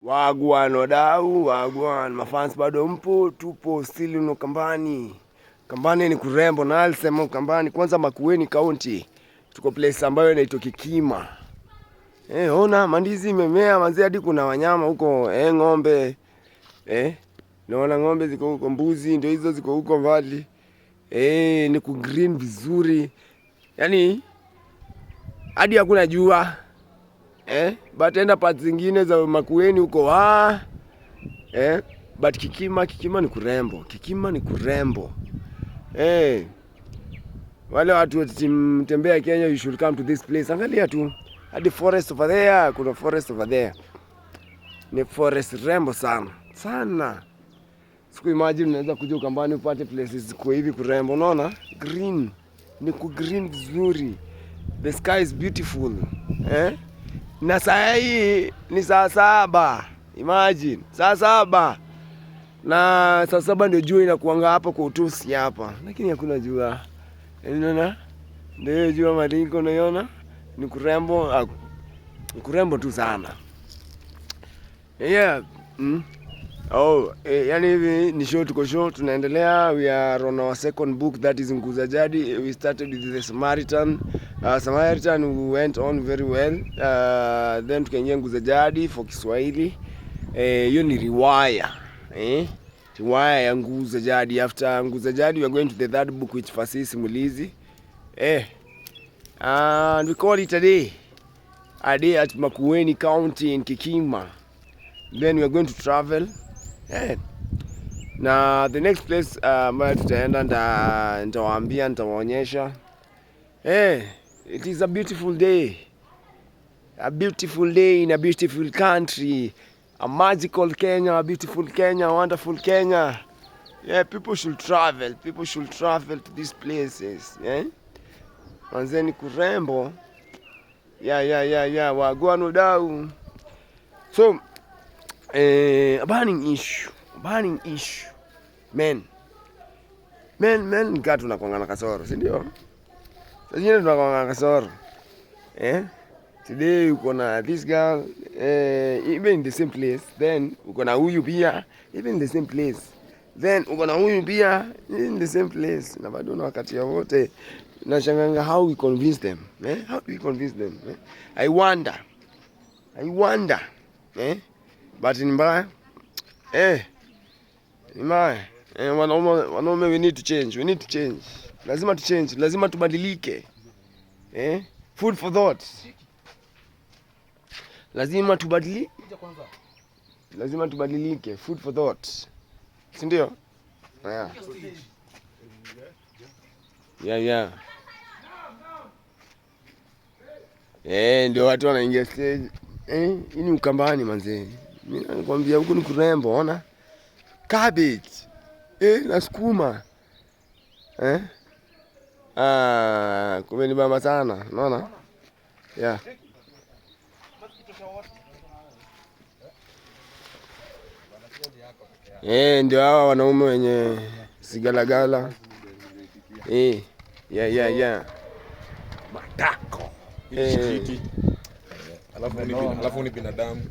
Wagwan wadau, wagwan mafans bado mpo, tupo still no Ukambani. Kambani ni kurembo na alisema Ukambani kwanza Makueni County. Tuko place ambayo inaitwa Kikima. Ona mandizi imemea manzi, hadi kuna wanyama huko, ng'ombe. Naona ng'ombe ziko huko, mbuzi ndio hizo ziko huko mbali. Ni ku green vizuri. Yaani hadi hakuna jua. But enda parts zingine za Makueni huko wa. But Kikima, Kikima ni kurembo. Kikima ni kurembo. Wale watu wa team Tembea Kenya, you should come to this place. Angalia tu. Hadi forest over there, kuna forest over there. Ni forest rembo sana. Sana. Siku imagine unaweza kuja Ukambani upate places ziko hivi kurembo, unaona? Green. Ni ku green vizuri. The sky is beautiful. Na saa hii ni saa 7. Imagine, saa 7. Na saa 7 ndio jua inakuanga hapa kwa utosi hapa. Lakini hakuna jua. Unaona? Ndio jua maringo unaiona? Ni kurembo, ni kurembo tu sana. Yeah. Oh, yani hivi ni show, tuko show, tunaendelea. We are on our second book, that is Nguu za Jadi. We started with the Samaritan. Samaritan we went on very well. Then tukaingia Nguu za Jadi for Kiswahili. Hiyo ni riwaya. Riwaya ya Nguu za Jadi. After Nguu za Jadi we are going to the third book, which Fasihi Simulizi. And we call it a day. A day at Makueni County in Kikima. Then we are going to travel. Na the next place ambayo tutaenda nitawaambia, nitawaonyesha. It is a beautiful day. A beautiful day in a beautiful country. A magical Kenya, a beautiful Kenya, a wonderful Kenya. Yeah, people should travel. People should travel to these places. Manzeni kurembo. Yeah, yeah, yeah, yeah. Wagwan wadau. So, a burning issue. A burning issue. Men. Men, men, nika tunakuanga na kasoro, si ndio? Sasa nyingine tunakuanga na kasoro. Today uko na this girl, even in the same place. Then uko na huyu pia, even in the same place. Then uko na huyu pia, in the same place. Na bado na wakati ya wote. Nashanganga how we convince them. How do we convince them? I wonder. I wonder. But ni mbaya. Ni mbaya. Wanaume we need to change. We need to change. Lazima tu change. Lazima tubadilike. Food for thought. Lazima tubadilike. Lazima tubadilike. Food for thought. Si ndio? Yeah. Yeah, yeah. Ndio watu wanaingia stage. Hii ni Ukambani manze. Mimi nakwambia huku ni kurembo, ona. Cabbage. Na sukuma. Kumbe ni bamba sana, unaona? Yeah. Ndio hawa wanaume wenye sigalagala. Yeah, yeah, yeah. Matako. Alafu ni binadamu.